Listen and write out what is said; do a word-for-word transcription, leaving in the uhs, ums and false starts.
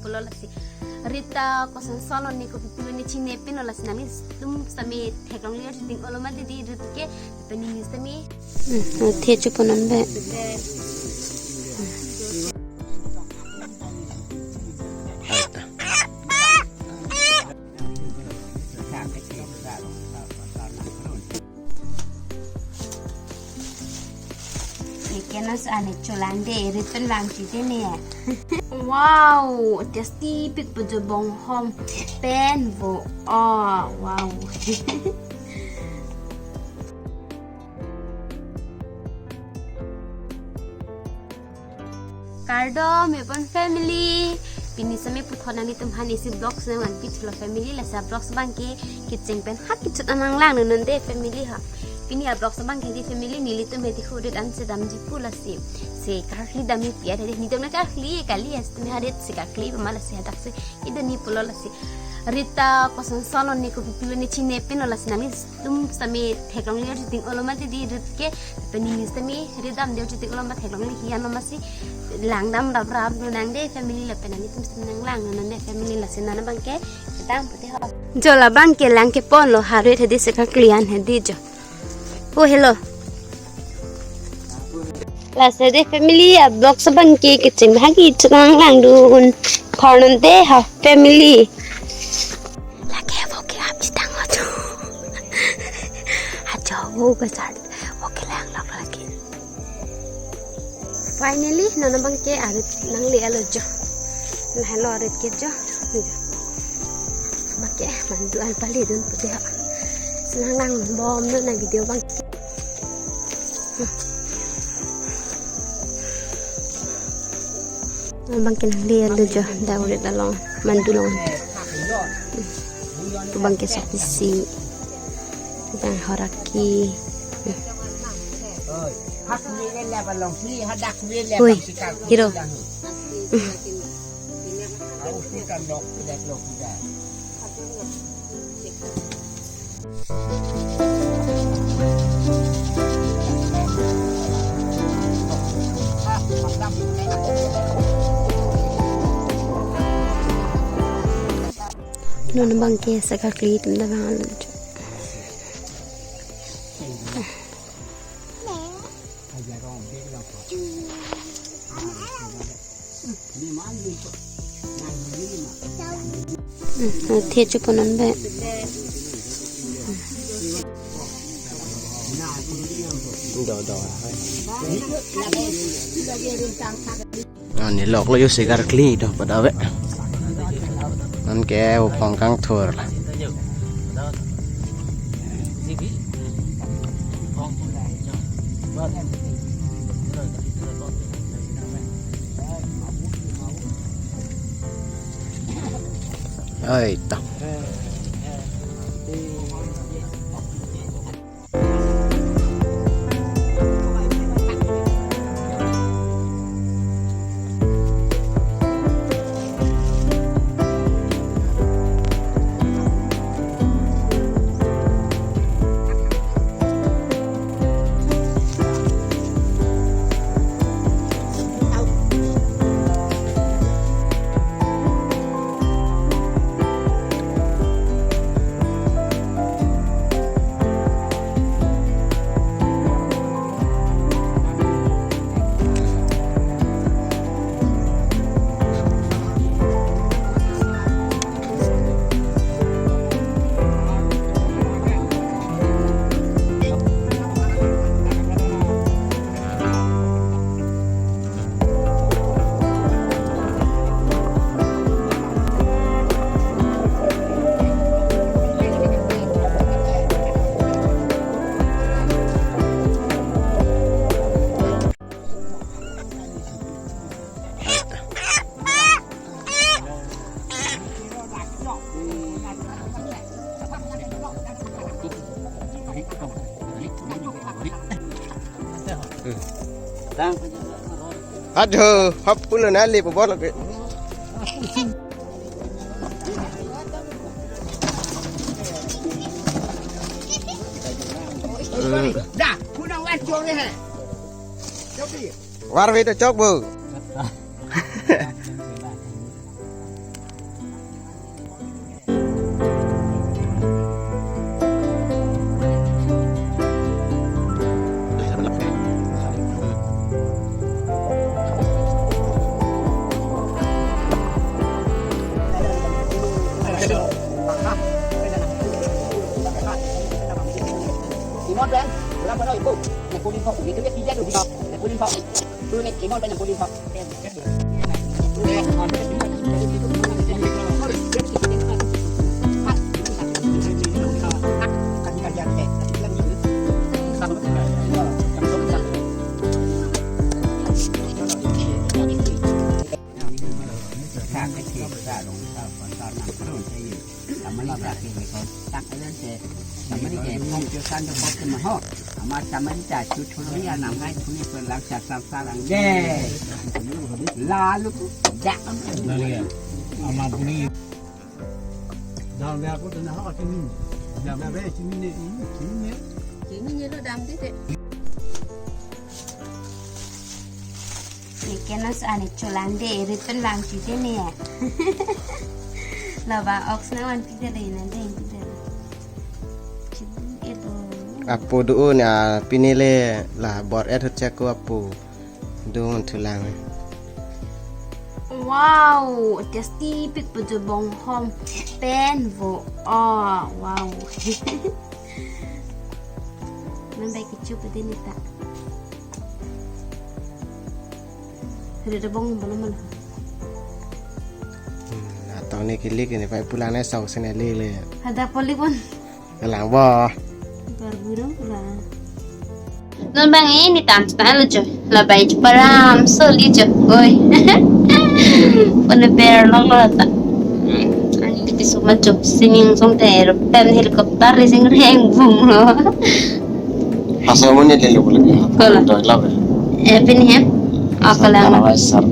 Pulo lasi. Rita koson solo ni kopi pulo ni chinine pinlo lasi nanglitum sitame theklongle arjuting olo mati di rit ke pen ni sitame. Hmm, the chuponon be. Ikan nasi ane cholang de, rit pen vangji de ne. Wow, tasty pik pu jo bonghom pen vo. Oh, wow. Kardom, me pen family. Pini sitame puthot nanglitum aphan isi vlogs nangvanpi thulo family, lasi vlogs abangke kecheng pen ha kechut an nanglang non de family ha. Pini avlogs abangke di family nelitum hedi hurit an sedamji pu lasi. Se karkli damji pi ade, netum karkli kali, lasi tumi harit se karkli pama lasi hadak se ido ni pulo lasi. Rita koson solo ni kopi pulo ni chinine pinlo lasi nanglitum sitame theklongle arjuting olo mati di rit ke pen ni sitame rit damde arjuting olo ma theklongle hian lo masi langdam rap rap lo nang de family lapen nanglitum sitame nanglang non de family lasi non abangke kedam pute ho. Jo labangke lang keponlo harit hedi se karkli an hedi jo. Oh, hello. Lasi de family avlogs abangke kecheng ha kechut an nanglang dun. Thor non de ha family. Lake vo ke-ap chetang ajo. Ajo vo ke sar. Vo kelang lok lake. Finally, non abangke arit nangle-lo jo. Lahelo arit ke jo. Abangke mandu an pale dun pute ha. Senang lang bom non na video abangke. Abangke nangle-lo jo, dak arit along, mandu along. Abangke sapisi. Abang horaki. Hui, hero. Non abangke se karkli atum ta vanglo. Hmm, the chuponon be. Do, do. Ani lok lo yo se karkli do pada ave. Non ke uphong kangthur la. Oi, ta. Aduh, hap pulo nali po bola ke. Dah, kuna wan chong ni hai. Chopi. War ve to chok bo. Lalu ku jak. Ama puni. Dam ya aku tena ha chini. Dam ya be chini ne, chini ne. Chini ne lo dam de de. Ikan nasi ane cholang de, rit pen lang si de ne. Lo ba ox na wan pi de le na de pi de. Chini itu. Apo do ne a pini le la bor-et hut chak ko apo. Dun thulang. Wow, tasty pik pu jo bonghom pen vo. Oh, wow. Nang bai kecho pu dini ta. Hede bonghom mana mana. Hmm, atau ne kilik ne pai pulang ne sok sene lele. Ada poli pon. Kelang bo. Bar burung pula. Non bang ini tam style jo. Labai jo param soli jo. Oi. Pone ber long lo ta. Ani kiti suma jo singing song ter pen helicopter racing reng bung lo. Pasal mo ni lelo boleh ya. Kola. Doi lah ya. Eh, pini ya. Akalang. Karena besar.